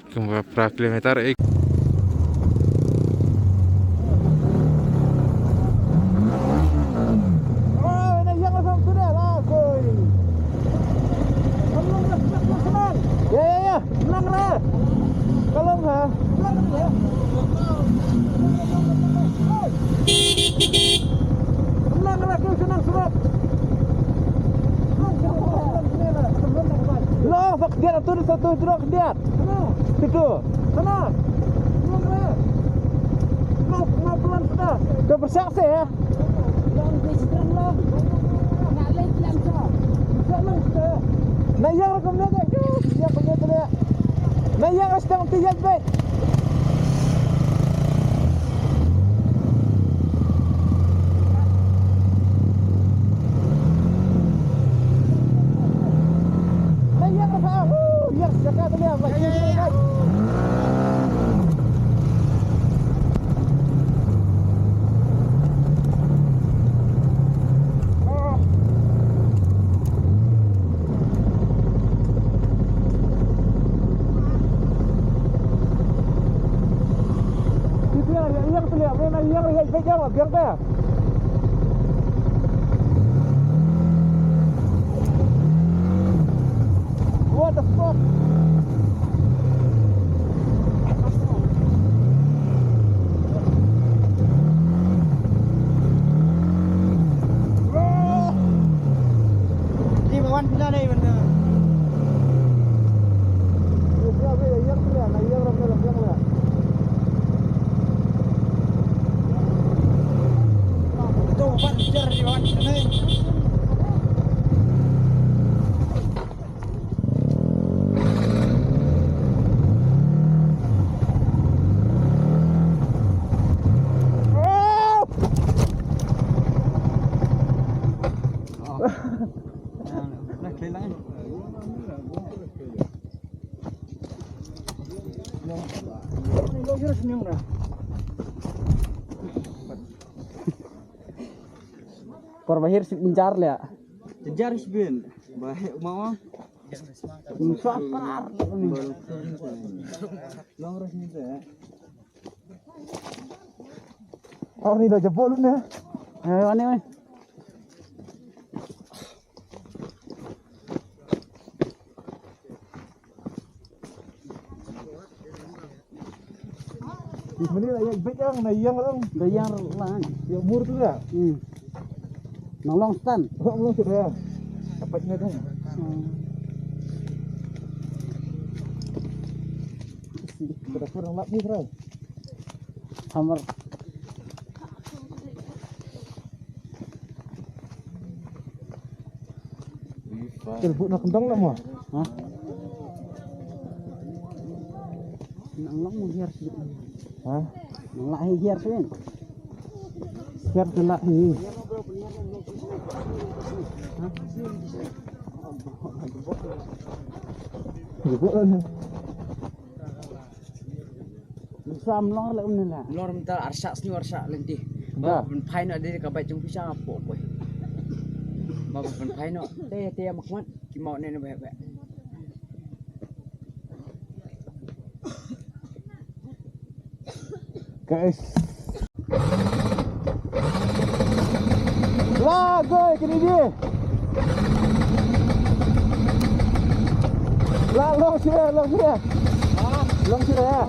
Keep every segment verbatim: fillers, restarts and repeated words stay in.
Kumba phra kilometer, eh. Ya, ya, ya. Nang ra. Kalong ha. Nang ra ke senang surat. Lo, bak dia tu satu jeruk dia. Situ. Sana. Nang ra. Mau, mau pelan sudah. Dah bersaksi ya. Na ïa rukom ne de. Ïa rukom ne de. Na ïa rukom ne de. What the fuck? Por bahir si binjar le. Binjar si bin. Bahir mau. Musa par. Long res ni tu ya. Oh, ni dah jebol ni. Eh, mana ni? Mani la ïa bit yang na ïa lang. Da ïa lang. Ïa mur tu dah. Hmm. Nang long stan. Long long tu dah. Dapat ni dah. Hmm. Kita kurang lap ni, Rai. Hamar. Tel bu na kendang lah mo. Ha? Nang long mo hiar sih. Ha? Nang lah hiar sih. Hiar sih lah hi. Ha? Jebol lah ni. Sam lor le un la. Lor mynta arshah sniw arshah lynti. Ba. Ba pynphai noh de ka bai jong pisa po po. Ba pynphai noh. Te te mak mat ki mau ne ne ba ba. Guys. La goi kini dia. La long sini, long sini. Long sini ya.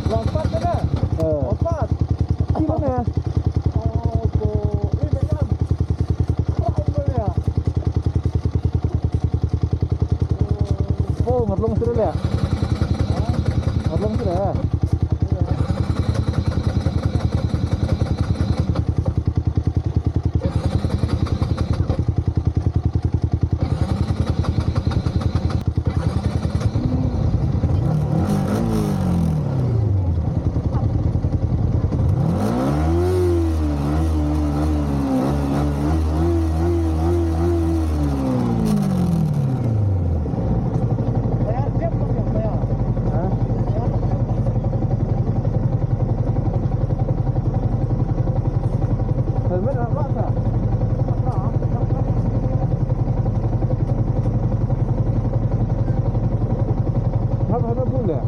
Lompat ka na? Eh. Lompat. Kilo na? Oh, tu. Eh, baik lah. Oh, boleh ya. Oh, ngerlong sudah ya? Ngerlong sudah ya? Ha?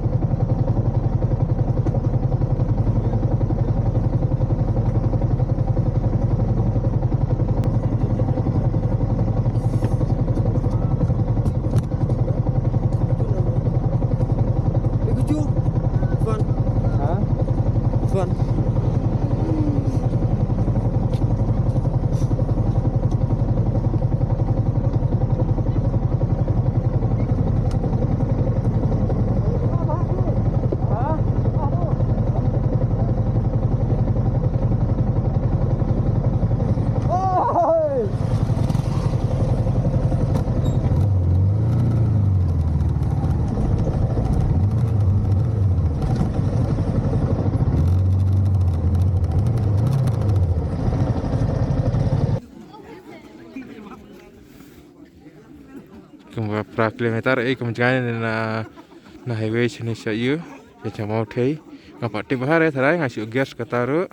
Kumba phra kilometer, eh, kum jngai na, na highway shane sha ïu, sha Mawthei. Nga pat tip bha re tharai, nga shu guess kata ruh.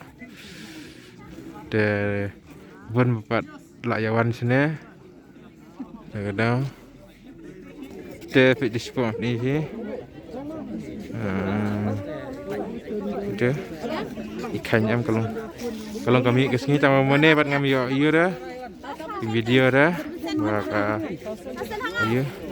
Te bun pat la ïa wan shane. Te ka dang. Te phi dei spot ni hi. Ah, te i khan em ka long, ka long ka mih ka sngi tang ba mane bad ngam ïoh ïoh da video da ba ka ïoh.